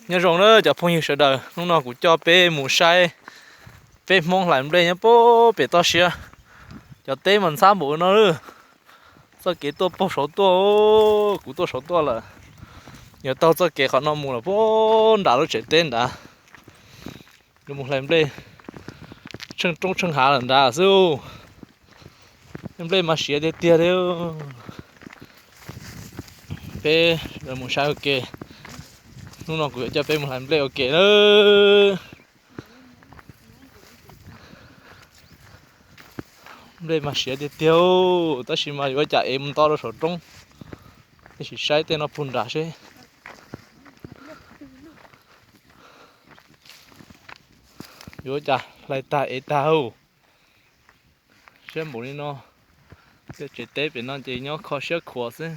Nyob zoo na cov phooj ywg sawv daws, hnub no kuv coj peb mus saib peb Hmoob hlais nplej nyob pem toj siab. Cov teb mas ntxhab npaum no lawm. Txoj kev tuaj puag saud tuaj, kuv tuaj saud tuaj lawm. Yuav taug txoj kev qhov no mus lawm puag nram lub tsev teb nrad, yuav mus hlais nplej tsheej roob tsheej hav lawm nrad xwb. Nplej mas siav tiag tiag li. Peb mus saib ua ke. Hnub no kuv yuav coj peb mus hlais nplej ua ke na. Nplej mas siav tiag tiag, tab sis mas yuav cas ev mus nto rau saum roob. Peb sim saib tej no puag nrad seb yuav cas hlais tag ev tag. Siab npaum li no, tej tsev teb pem no ces nyob kho siab khuav xwb.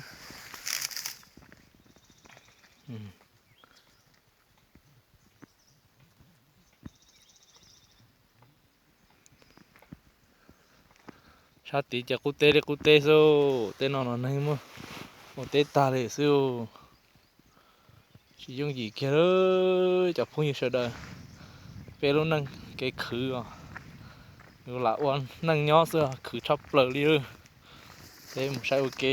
Sab tid ces qub teb li qub teb xwb, tej no los neeg muaj ua teb tag li xwb. Tsis yooj yim kiag li cov phooj ywg sawv daws. Peb lub neej kev khwv os, yuav lam ua neej nyob xwb khwv tshaj plaws li. Peb mus saib ua ke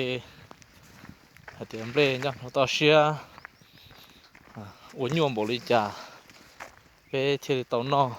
hais tias nplej nyob rau toj siab ua nyuaj npaum li cas peb thiaj li tau noj.